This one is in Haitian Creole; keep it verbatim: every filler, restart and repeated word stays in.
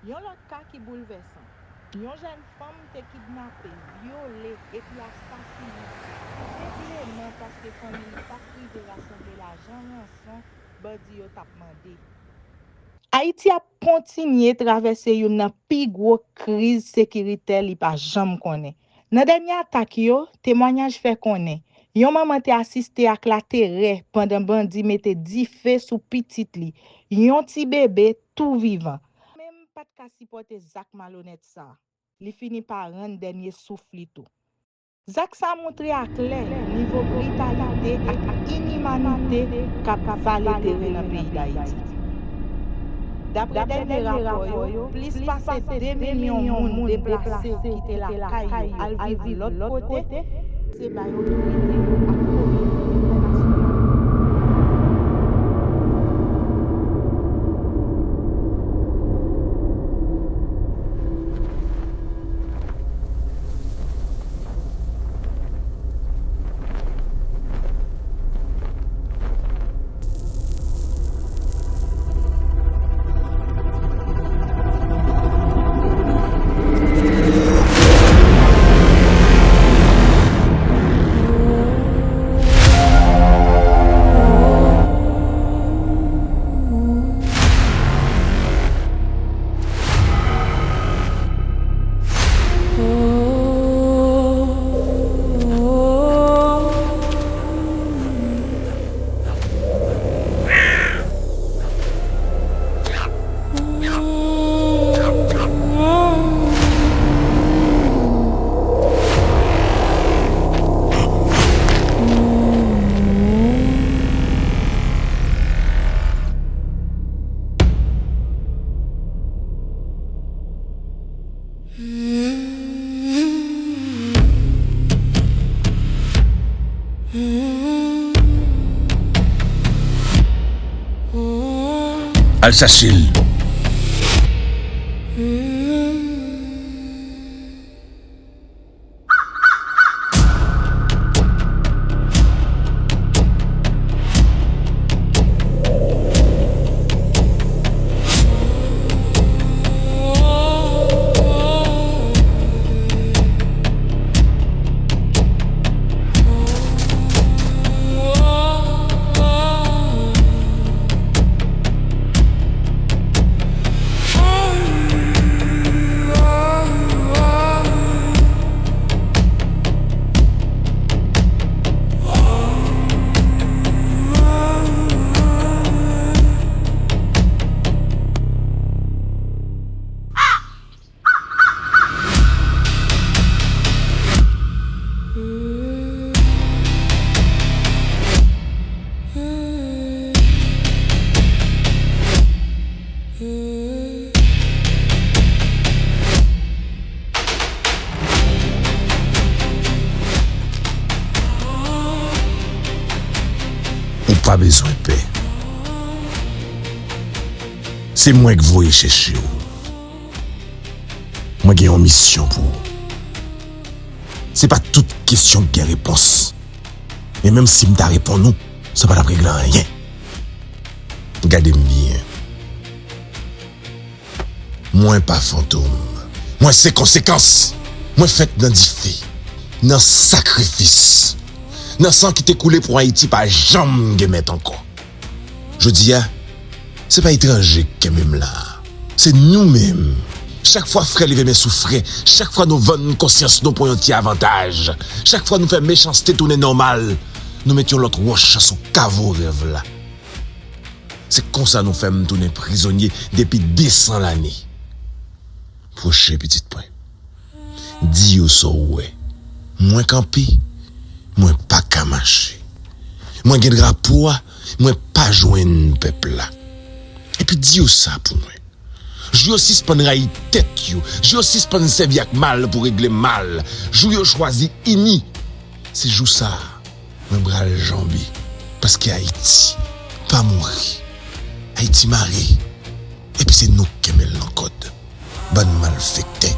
Yon lòt ka ki boulvèsan. Yon jèn fanm te kidnape, vyole epi asasinen senpleman paske fanmi li pa t rive rasanble lajan ranson bandi yo t ap mande. Ayiti ap kontinye travèse youn nan pi gwo kriz sekiritè li pa janm konnen. Nan dènye atak yo, temwayaj fè konnen yon manman te asiste ak laterè pandan bandi mete dife sou pitit li, yon ti bebe tou vivan. Li menm pa t ka sipòte zak malonèt sa a. Li fini pa rann dènye souf li tou. Zak sa a montre aklè nivo britalite ak inimanite k ap vale teren nan peyi Dayiti. Daprè dènye rapò yo, plis pase de milyon moun deplase kite lakay yo al viv lòt kote, se bay otorite ak kominote entènasyonal. Al chache l. Ou pa bezwen pè. Se mwen k voye chèche w. Mwen gen yon misyon pou ou. Se pa tout kesyon k gen repons. E menm si m ta reponn ou, sa pa t ap regle anyen. Gade m byen. Mwen pa fantom. Mwen se konsekans. Mwen fèt nan dife, nan sakrifis, nan san ki te koule pou Ayiti pa janm gen mèt ankò. Jodi a, se pa etranje k kenbe m la a. Se nou menm. Chak fwa frè leve men sou frè, chak fwa nou vann konsyans nou pou yon ti avantaj, chak fwa nou fè mechanste tounen nòmal, nou met yon lòt wòch sou kavo rèv la. Se konsa nou fè m tounen prizonye depi de san lane. Pwoche, pitit mwen. Di yo sa w wè. Mwen kanpe, mwen pa ka mache. Mwen gen drapo a, mwen pa jwenn pèp la. Epi di yo sa pou mwen. Jou yo sispann rayi tèt yo, jou yo sispann sèvi ak mal pou regle mal, jou yo chwazi ini, se jou sa a, mwen pral janbe. Paske Ayiti pa mouri. Ayiti mare. Epi se nou k kenbe l nan kòd. Bann malfektè,